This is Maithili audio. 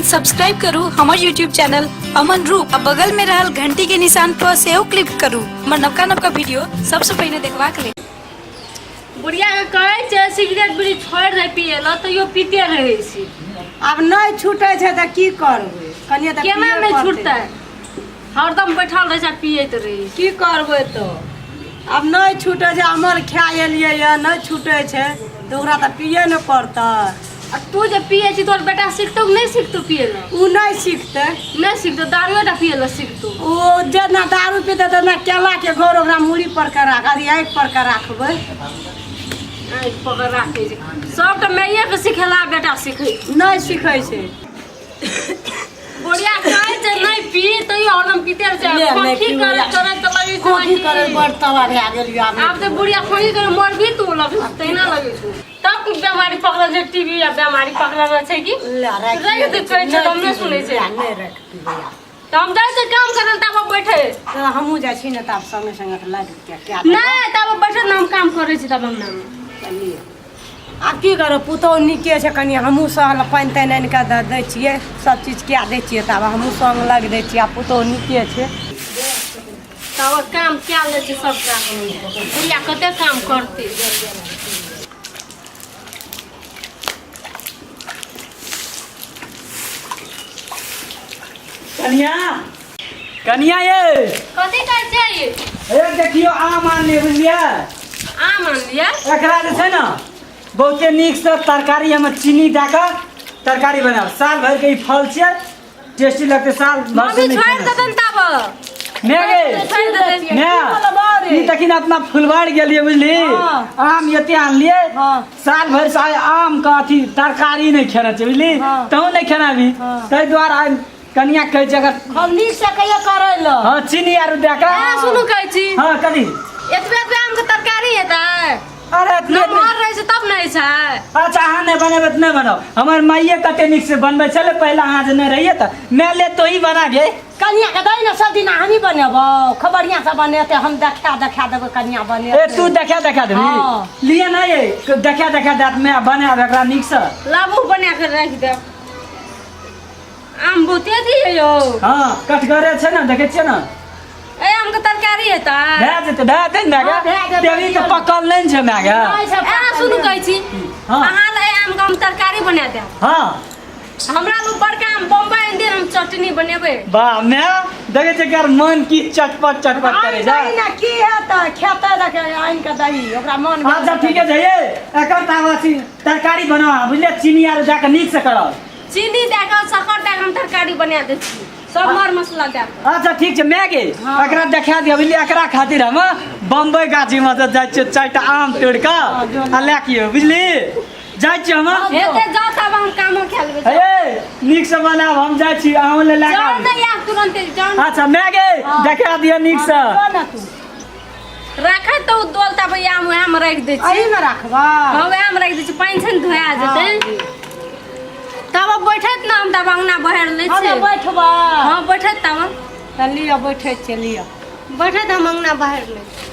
प्लीज सब्सक्राइब करू हमर यूट्यूब चैनल अमन रूप आ बगल में रहल घंटी के निशान पर सेहो क्लिक करू हमर नवका नवका वीडियो सबसे पहिने देखबाक लेल। बुढ़िया के कहै छै सिगरेट बीड़ी छोड़ि दे पिए ला तैयो पीते रहै छै। आब नहि छूटै छै तऽ की करबै कनिए तऽ केना पियै नहि पड़तै। छूटतै, हरदम बैठल रहै छै आ पियैत रहै छै। की करबै तऽ आब नहि छूटै छै, अमर खा एलियै यऽ नहि छूटै छै तऽ ओकरा तऽ पियै ने पड़तै। आ तू जे पियै छी तोहर बेटा सिखतौ कि नहि सिखतौ पियै लए? ओ नहि सिखतै। नहि सिखतौ, दारुए टा पियै लए सिखतौ। ओ जेना दारू पीतै तेना केलाके घौर ओकरा मूड़ी पर के राख, अथी आँखि पर के राखबै। आँखि पर के राखै छै सबटा, माइए के सिखेला बेटा सिखै छै। नहि सिखै छै। बुढ़िया कहै छै नहि पी तैयो हरदम पीते रहै छै। ले, नहि खोखी पीबै। करैत करैत तऽ लगै छै खोखी कि करै बड़ तबाह भए गेल यऽ आब। आब तऽ बुढ़िया खोखी करे मरबी तू लगै छै, तहिना लगै छौ। तब कुछ बीमारी पकड़ल छै, टीबी या बीमारी पकड़ल छै कि ले, राखि राखि दे, कहै छै तऽ हम नहि सुनै छै। नहि राखि पीबै आब। तऽ हम जाइ छियै काम करै लए, तब बैठे। तऽ हमहूँ जाइ छी ने, तब संगे संगे तऽ लागि के कए देबै। नहि, तब बैठे ने, हम काम करै छी तब अंगनामे। चलिए आब की करब, पुतहु नीके छै, कनि हमहूँ सहल पानि तानि आनि कऽ दऽ दै छियै, सब चीज कए दै छियै, तब हमहूँ संग लागि दै छियै। आ पुतहु नीके छै। तब काम कए लै छै सबटा। बुढ़िया कते काम करतै? कनिया, कनिया ये। कथी कहै छै? हे देखियो, आम आनलियै, बुझलियै? आम आनलियै। एकरा जे छै ने बहुते नीकसँ तरकारी हम चीनी दए कऽ तरकारी बनायब। साल भरिके ई फल छियै, टेस्टी लगतै साल भर मम्मी से नहि छोड़ि खेने देतनि तब। छी। ने गे। छोड़ि देतनि। ने ई तखन अपना फुलबाड़ गेलियै, बुझली? हाँ। आम एते आनलियै। हाँ। साल भरि से आइ आम के अथी तरकारी नहि खेने छै, बुझली? हाँ। तहूँ नहि खेना अभी। हाँ। ताहि दुआरे आइ कनिया कहै छै अगर हम नीक से कहियो करै लए। हँ, चीनी आर दए कऽ। ए सुनू, कहै छी। हँ, कथी? एतबे एतबे आम के तरकारी हेतै? अरे एतने नमहर रहै छै तब ने होइ छै। अच्छा, अहाँ नहि बनेबै तऽ नहि बनाउ। हमर माइये कते नीक से बनबै छलै पहिले, अहाँ जे नहि रहियै तऽ। माय ले, तोही बना गे। कनिया के दै ने, सब दिन हमही बनेबौ, खूब बढ़िया से बनेतै, हम देखा देखा देबै कनिया ए बनेतै। तू देखा देखा देबी? हाँ। लिए ना ये देखा देखा देत, मैं बनायब एकरा नीक से। लाबू, बना के राखि देब। आम बहुते दियै यौ। हाँ, कटगरे छै ने, देखै छियै ने। ए आम के तरकारी हेतै? भए जेतै, भए जेतै ने। हाँ, भए माय जेतै। गे, तेली तऽ पकल नहि ने छै माय गे। नहि छै। ए सुनू, कहै छी। हाँ। अहाँ लए आम के हम तरकारी बना देब। हाँ। हमरा लोग बड़का आम बम्बई आनि देब, हम चटनी बनेबै। वाह माय, देखै छियै कि मन की चटपट चटपट आनि करै दही छै। ने, की हेतै, खेतै देखे, आनि कऽ दही ओकरा मन भेल। अच्छा, ठीके छै। ये एकर तऽ आब अथी तरकारी बनाउ, बुझलियै? चीनी आर दए कऽ नीक से करब। चीनी दए कऽ, शक्कर दए कऽ हम तरकारी बना दै छी, सब मर मसाला दए कऽ। अच्छा, ठीक छै माय गे। एकरा देखा दिअ, बुझलियै? एकरा खातिर हम बम्बई गाछी मे से जाइ छियै, चारिटा आम तोड़ि कऽ आ लए के अयबै, बुझली? जाइ छियै हम। हेतै, जाउ तब, हम कामो कए लेबै। हे, नीक से बनाब, हम जाइ छी, अहूँ ले लए कऽ जाउ। आबी। नहि आब, तुरन्ते जाउ ने। अच्छा माय गे, देखा दिअ नीक से। जो ने तू। राखै तऽ ओ दोल तब आम उएहमे राखि दै छी। एहिमे राखबा? हँ, उएहमे राखि दै छी, पानि छै ने, धोआ जेतै। तब अब बैठत ने, हम तब अङ्गना बहारि लै हम छी। बैठबा? हँ, बैठत तब। तऽ लिअ, बैठै छियै, लिअ। बैठत, हम अङ्गना बहारि लै छी।